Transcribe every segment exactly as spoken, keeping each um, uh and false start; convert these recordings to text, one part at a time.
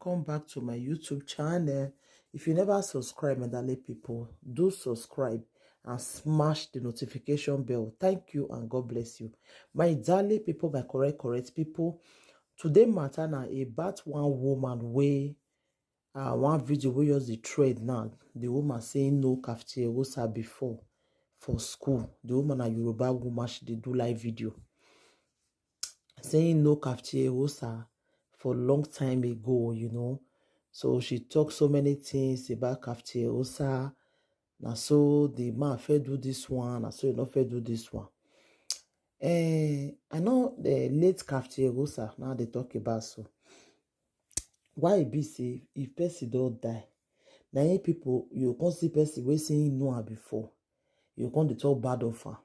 Welcome back to my YouTube channel. If you never subscribe, my darling people, do subscribe and smash the notification bell. Thank you and God bless you. My darling people, my correct, correct people, today matter na about one woman wey, uh, one video wey just dey trend now. The woman saying no cafeteria before for school. The woman, a Yoruba woman, she dey do live video saying no cafeteria for long time ago, you know. So she talk so many things about cafeteria. Na so the man fit do this one, na so he no fit do this one. Eh, I know the late cafeteria now they talk about so. Why e be say if person don die, na him people, you come see person wey say he know am before, you come dey talk bad of am,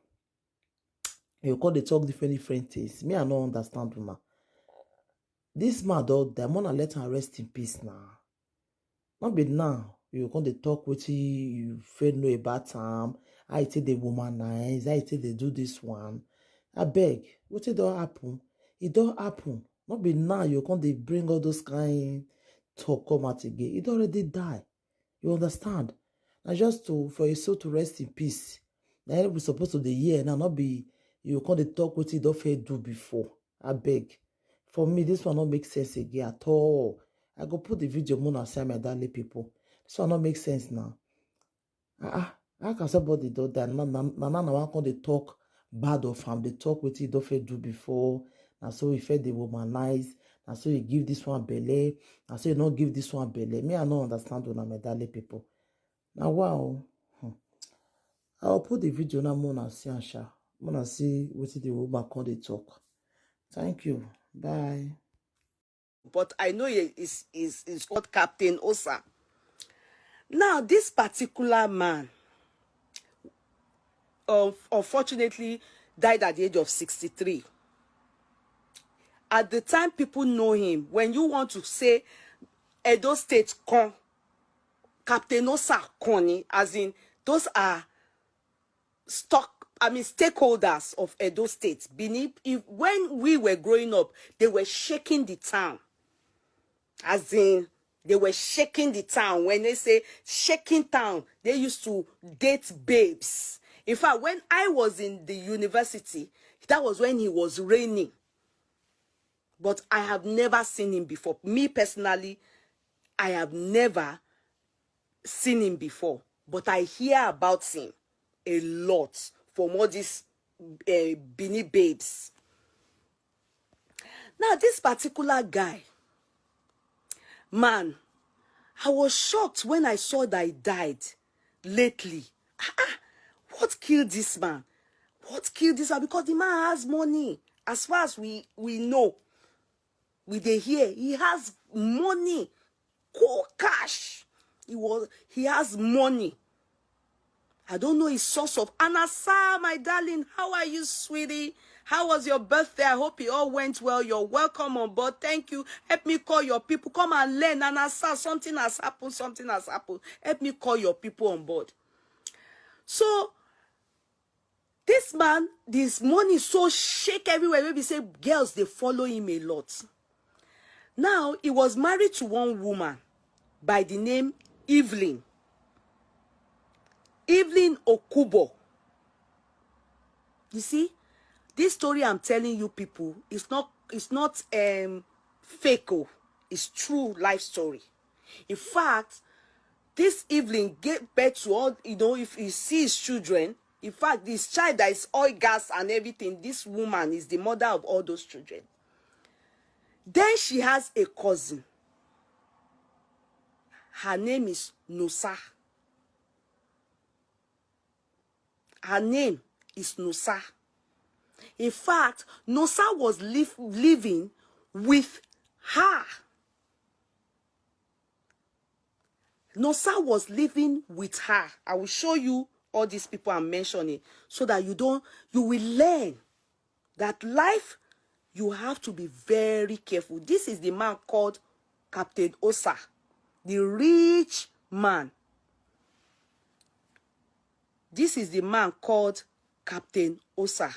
you come dey talk different different things. Me, I no understand una. This man don die, una let am rest in peace now. No be now you come dey talk wetin you fit know about am, how e take dey womanize, how e take dey do this one. Abeg, wetin don happen, e don happen. No be now you come dey bring all those kind talk come out again. E don already die. You understand? Na just to, for a soul to rest in peace. Na him we suppose to dey hear now, no be you come dey talk wetin you don fit do before. Abeg, for me, this one no make sense again at all. I go put the video more and say, my darling people, this one no make sense now. Ah, ah, how can somebody do that? Na, na, na, na, na one come dey talk bad of am, dey talk wetin he don fit do before. Na so he fit dey womanize. Na so he give this one belle. Na so he no give this one belle. Me, I no understand una, my darling people. Na wow. Hmm. I will put the video now, more and see am sha. More and see wetin the woman come dey talk. Thank you. Bye. But I know he is, is, is called Captain Osa. Now, this particular man, um, unfortunately, died at the age of sixty-three. At the time people know him, when you want to say Edo State con, Captain Osa con ni, as in, those are stock, I mean, stakeholders of Edo State. Benin, if, when we were growing up, they were shaking the town. As in, they were shaking the town. When they say shaking town, they used to date babes. In fact, when I was in the university, that was when he was reigning. But I have never seen him before. Me personally, I have never seen him before. But I hear about him a lot from all these, uh, Benin babes. Now, this particular guy, man, I was shocked when I saw that he died lately. Ah, ah, what killed this man? What killed this man? Because the man has money. As far as we, we know, we dey hear, he has money, cool cash. He was, he has money. I don't know his source of. Anasa, my darling, how are you, sweetie? How was your birthday? I hope it all went well. You're welcome on board. Thank you. Help me call your people. Come and learn. Anasa, something has happened. Something has happened. Help me call your people on board. So, this man, this money so shake everywhere. Maybe say girls, they follow him a lot. Now, he was married to one woman by the name Evelyn. Evelyn Okubo. You see, this story I'm telling you people, it's not, it's not, um, fake. Oh, it's true life story. In fact, this Evelyn gave birth to all, you know, if you see his children, in fact, this child that is oil, gas and everything, this woman is the mother of all those children. Then she has a cousin. Her name is Nosa. Her name is Nosa. In fact, Nosa was live, living with her. Nosa was living with her. I will show you all these people I'm mentioning so that you don't, you will learn that life, you have to be very careful. This is the man called Captain Osa, the rich man. This is the man called Captain Osa.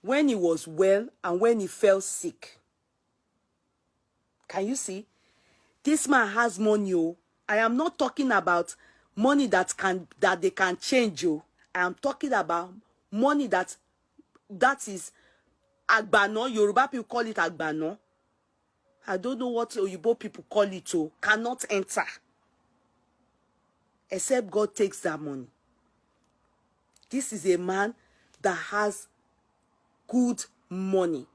When he was well and when he fell sick. Can you see? This man has money, oh. I am not talking about money that can, that they can change, oh. I am talking about money that, that is agbana. Yoruba people call it agbana. I don't know what Oyibo people call it, oh. Cannot enter except God takes that money. This is a man that has good money.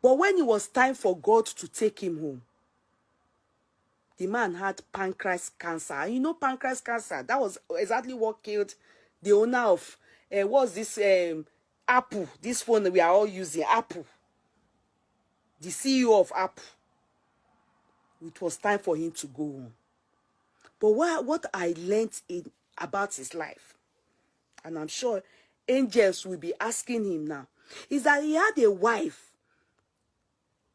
But when it was time for God to take him home, the man had pancreas cancer. And you know pancreas cancer, that was exactly what killed the owner of, uh, what's this, um, Apple, this phone we are all using, Apple, the C E O of Apple. It was time for him to go home. But what, what I learnt in, about his life, and I'm sure angels will be asking him now, is that he had a wife,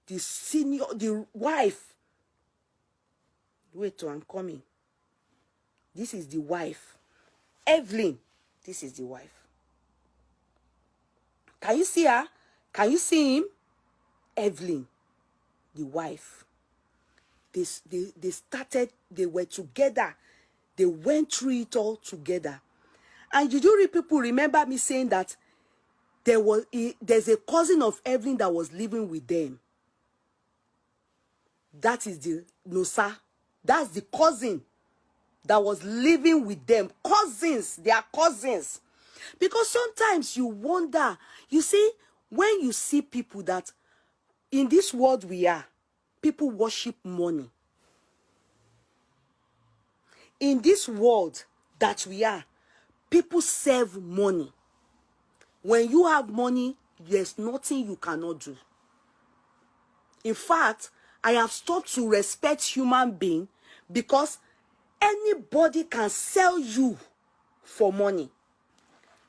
the senior, the wife. Wait, oh, I'm coming. This is the wife. Evelyn, this is the wife. Can you see her? Can you see him? Evelyn, the wife. They, s- they, they started, they were together. They went through it all together. And did you re- people remember me saying that there was, he, there's a cousin of Evelyn that was living with them? That is the Nosa. That's the cousin that was living with them. Cousins, they are cousins. Because sometimes you wonder, you see, when you see people that in this world we are, people worship money. In this world that we are, people serve money. When you have money, there's nothing you cannot do. In fact, I have stopped to respect human being because anybody can sell you for money.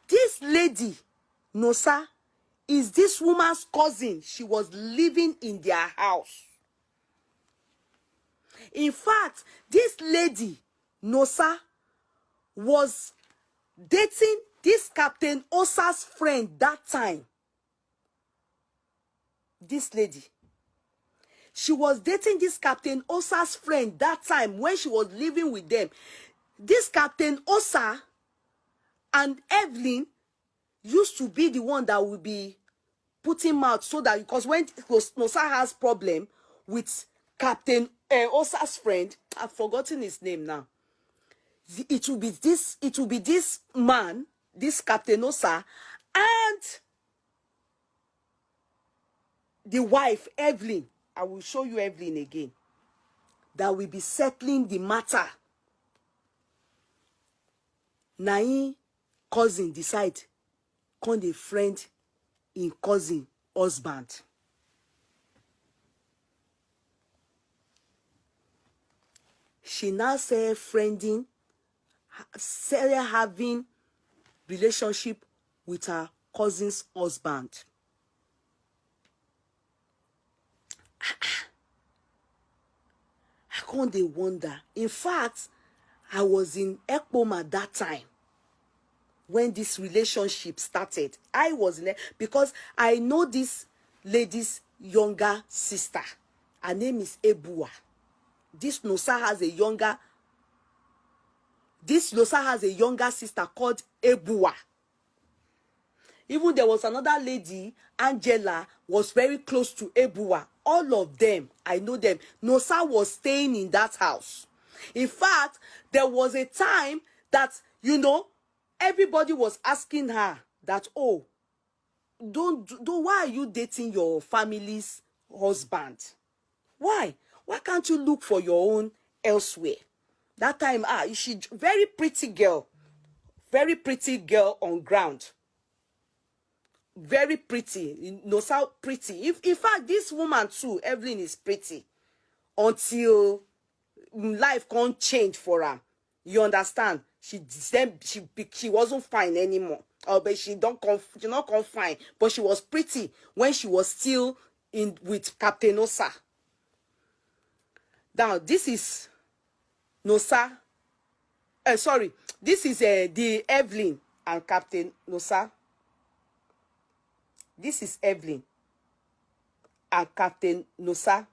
This lady, Nosa, is this woman's cousin. She was living in their house. In fact, this lady, Nosa, was dating this Captain Osa's friend that time. This lady, she was dating this Captain Osa's friend that time when she was living with them. This Captain Osa and Evelyn used to be the one that would be putting mouth so that, because when Nosa has problem with Captain, uh, Osa's friend, I've forgotten his name now. It will be this, it will be this man, this Captain Osa, and the wife, Evelyn. I will show you Evelyn again. That will be settling the matter. Na him cousin decide come dey friend him cousin husband. She now say friending, ha- say having relationship with her cousin's husband. I come dey wonder. In fact, I was in Ekpoma that time when this relationship started. I was in it because I know this lady's younger sister. Her name is Ebua. This Nosa has a younger, this Nosa has a younger sister called Ebua. Even there was another lady, Angela, was very close to Ebua. All of them, I know them. Nosa was staying in that house. In fact, there was a time that, you know, everybody was asking her that, "Oh, don't, don't, why are you dating your family's husband? Why? Why can't you look for your own elsewhere?" That time, ah, she j- very pretty girl, very pretty girl on ground, very pretty. You know how pretty. If in fact this woman too, Evelyn, is pretty until, mm, life can't change for her. You understand? She then she be- she wasn't fine anymore. Oh, but she don't come. She not come fine, but she was pretty when she was still in with Captain Osa. Now this is Nosa. Uh, sorry, this is uh, the Evelyn and Captain Nosa. This is Evelyn and Captain Nosa.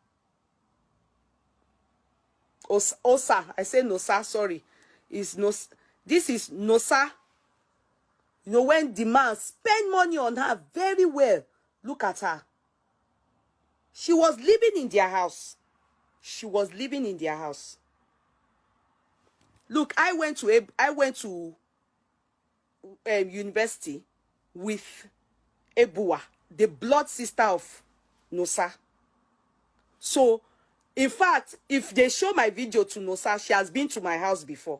Os- Osa. I say Nosa, sorry. Is Nos. This is Nosa. You know, when the man spend money on her very well, look at her. She was living in their house. She was living in their house. Look, I went to a, I went to um, university with Ebua, the blood sister of Nosa. So, in fact, if they show my video to Nosa, she has been to my house before,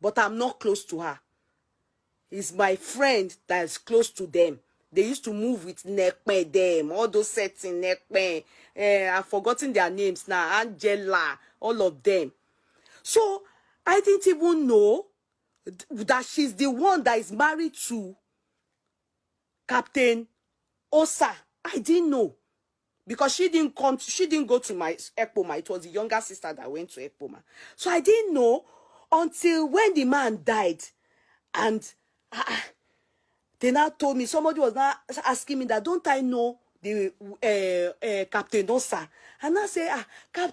but I'm not close to her. Is my friend that is close to them. They used to move with Nekpe them, all those setting Nekpe. Eh, I've forgotten their names now. Angela, all of them. So I didn't even know th- that she's the one that is married to Captain Osa. I didn't know because she didn't come. She didn't go to my Ekpoma. It was the younger sister that went to Ekpoma. So I didn't know until when the man died, and ah, ah, they now told me, somebody was now asking me that, don't I know the uh, uh, Captain Osa? And I say, ah, Captain